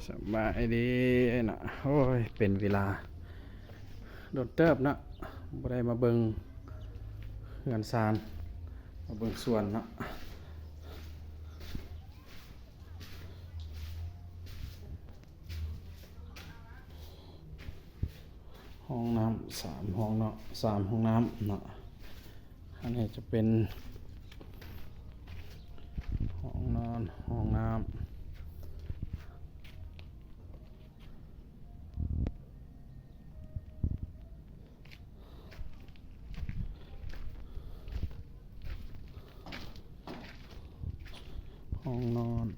ສະບາຍດີເນາະ. ໂອ້ຍ ເປັນເວລາດົນເຕີບເນາະ ບໍ່ໄດ້ມາເບິ່ງເຮືອນຊານ ມາເບິ່ງສວນເນາະ. ຫ້ອງນ້ຳສາມຫ້ອງເນາະ ສາມຫ້ອງນ້ຳເນາະ. ອັນນີ້ຈະເປັນຫ້ອງນອນ ຫ້ອງນ້ຳ ຫ້ອງນອນ.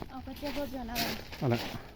ເອົາກະເຈັບລົດຍົນເອົາ ເອົາລະ.